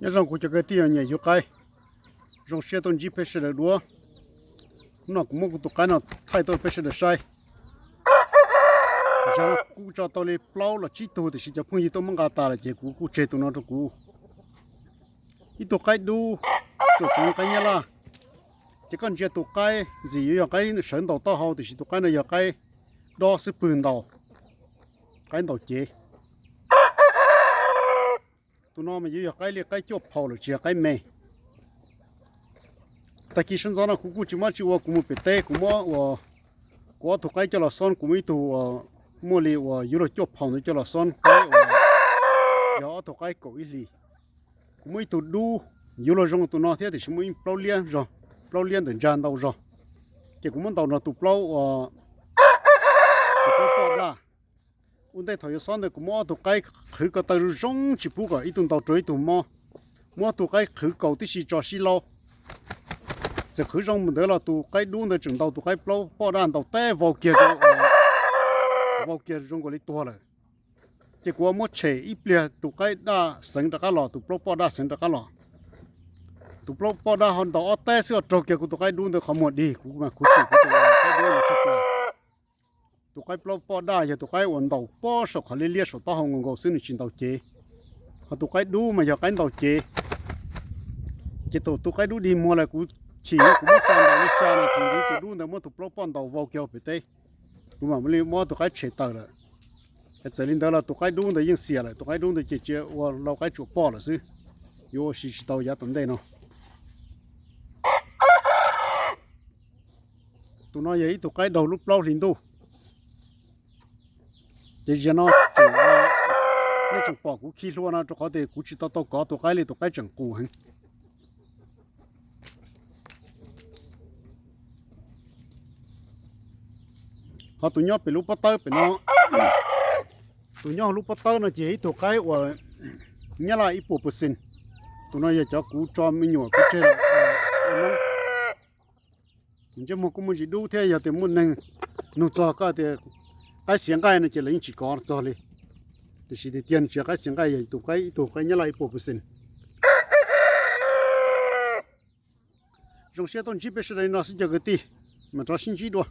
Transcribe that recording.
Nyob zoo kuv cov kwv tij nyiam yug qaib, zoo siab tuaj ntsib peb sawv daws dua. Hnub no kuv muab kuv tus qaib no thaij tuaj peb sawv daws saib. Kuv tso tau li plaub los tsib tug tiam sis cov phooj ywg tuaj muab nqa tas lawm ces kuv kuj tseg tus no rau kuv. Ib tug qaib dub, txuam tseem qaib nyab laj. Ces koj ntsia tus qaib ntxim yuav yog qaib sawv ntaus taub hau tiam sis tus qaib no yog qaib dob xwb pwg ntaus, qaib ntaus cev. Tus no mas yuav yog qaib li qaib cuaj phau lawm tsis yog qaib me. Tag kis sawv ntxov no kuv kuj tsis muaj tsi ua, kuv mus pem teb kuv muab ua, kuv ob tug qaib coj los xob, kuv muaj ib tug uas muaj li uas yuav luag cuaj phau ntawd coj los xob qaib uas yog ob tug qaib kaum ib hlis. Kuv muaj ib tug dub yuav luag zoo tus no thiab tiam sis muaj ib plaub liab zog, plaub liab ntawm ntsa ntau zog. Ces kuv muab ntaus nrog tus plaub uas, tus plaub poj daj. Ua ntej thaum yuav xob ntawd kuv muab ob tug qaib qhwv ko taw zoo zoo tsis pub kom ib tug ntaus rau ib tug mob. Muab ob tug qaib qhwv kaus tib si tso sib laub. Txawm qhwv zoo mus ntawd los tus qaib dub ntawd tseem ntaus tus qaib plaub poj daj ntaus teb vau kiag, vau kiag zoo nkaus li tuag lawm. Ces kuv muab tshem ib pliag tus qaib daj xeev rov qab los, tus plaub poj daj xeev rov qab los. Tus plaub poj daj ho ntaus ob teb xwb ho raug kiag kuv tus qaib dub ntawd qhov muag dig, kuv mas khuv xim kuv tus qaib dub no tsis pom. Tus qaib plaub poj daj yog tus qaib uas ntaus pob saum qhov liab liab saum taub hau nkaus nkaus xwb nws tsis ntaus cev. Ho tus qaib dub mas yog qaib ntaus cev. Ces thaum tus qaib dub dig muag lawm kuv chim kuv muab tsa ntaus li xya no ces tus dub ntawd muab tus plaub poj ntaus vau kiag hauv pem teb. Kuv mam li muab tus qaib tshem tawm lawm. Txawm li ntawd los tus qaib dub ntawd yeej xiam lawm, tus qaib dub ntawd ces tsis ua lau qaib tsuam poj lawm xwb. Yuav ua si tsis tau yav tom ntej no. Tus no yog ib tug qaib daug lub plaub hlis ntuj. Ces ziag no nej tseem pom kuv khi hlua no rau qhov tias kuv tsis tau tau kov tus qaib li, tus qaib tseem qus heev. Ho tus nyob pem lub pob tawb pem no, tus nyob hauv lub pob tawb no ces ib tug qaib uas nyab laj ib puas percent. Tus no yog cov kuv tso me nyuam kuv tseg lawm. Ntsej muag kuj muaj ntsis dub thiab, yog tias muaj neeg nug txog koj tias qaib xiav nqaij no ces lawv yeej tsis kov txog li. Tiam sis tiag tiag nws tsis yog qaib xiav nqaij, yog tus qaib, ib tug qaib nyab laj ib puas percent. Zoo siab tuaj ntsib peb sawv daws li no xwb cov kwv tij, mam rov sib ntsib dua.